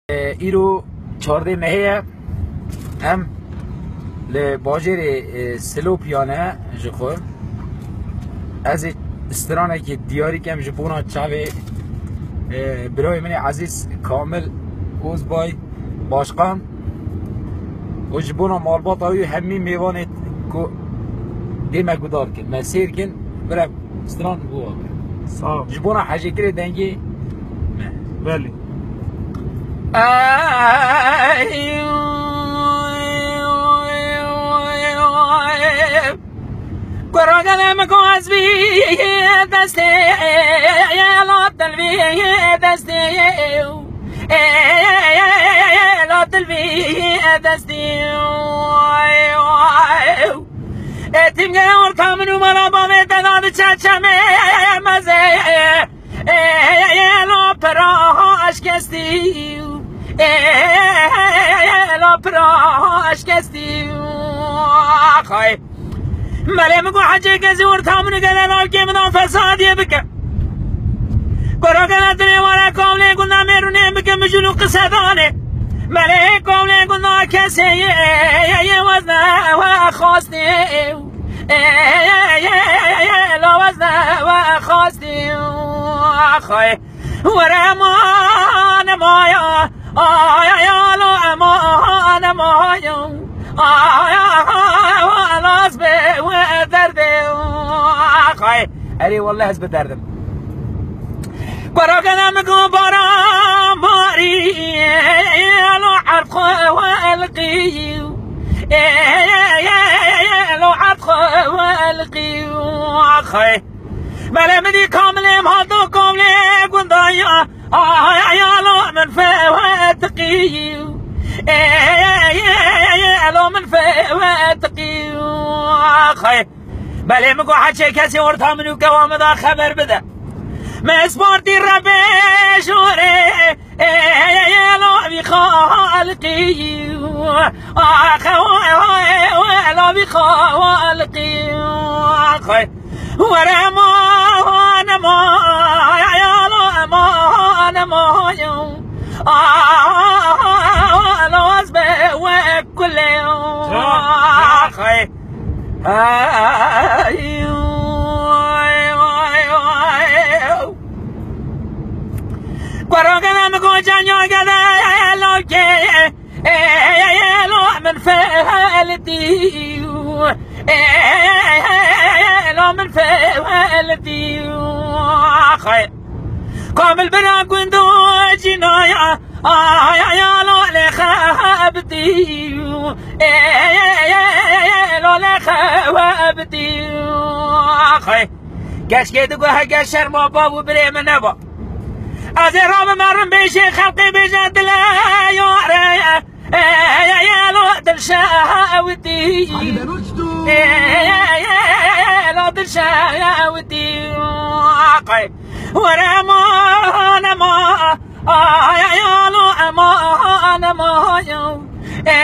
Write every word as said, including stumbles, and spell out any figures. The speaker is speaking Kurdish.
E, îro çardê mehê ye. Em li bajêrê, e, Silopiyane ji xwe. Ez ê stranekê diyarî kem ji bona çavê, e, birayê min ê ezîz Kamil Ozbay Başkan û ji bona malbata wî û hemî mêvanê ku dê me guhdar kin, me sêr kin, bira stran bû. Sağ ol. Ji bona hecêkirê dengê me. Belê. Kuragene min ku ez bî destê, la dilvî destê, la dilvî destê. Ê tîmgera orta min û mala bavê te da diçe çemê mezê. Ê, ê, ê, lo pira aşkestî. Ê, ê, ê, lo pira aşkestî. Axay. Melê min got hecê kezî orta min û gele navkê min a fesadiyê bike. Koro gele dilê were kavlê gunda mêrûnê bike mijûl û qisedanê. Melê kavlê gunda kesê yê, yê, yê wezne we xwastê. Ê, ê, ê, ê, ê, la wezne we xwastî. Axay. Were eman emaya. Ay, ay, alo eman emaya. Ay, ay, ay, las be we derdê. Axay. Erê, wallah ez bi derdim. Koro gele min got baran barî, alo erd xwe welqî. Ê, ê, ê, ê, ê, lo erd xwe welqî. Axay. Belê min dî kamilê em hato komlê gundaya. Ay, ay, alo min fe wetiqî. Ê, ê, ê, ê, ê, alo min fe wetiqî. Axay. Belê min got heçê kesê orta min û kewa min da xeber bide. Me spartî Rebê jorê, ê, ê, ê, lo vî xalqî. Axe, o, o, o, lo vî xalqî. Axe. Were eman, eman, lo eman, eman. Lo ez be we kulê. Axe. Ay, ay, ay, ay. Koro gele min got canya gele lawkê. Ê, ê, ê, lo min feltî. Ê, ê, ê, ê, lo min feltî. Axay. Kamil bira gundo cinaya. Ay, ay, ay, lo lê xebtî. Ê, ê, ê, ê, lo lê xebtî. Axay. Keşkê digo hege şerma bav û birê min neba. Ez ê rabim erim bêjê xelqê bêje dile yare. Ê, ê, ê, lo dilşewitî. Ê, ê, ê, ê, lo dilşewitî. Axay. Were eman, eman. Ay, ay, alo, eman, eman, yo. Ê,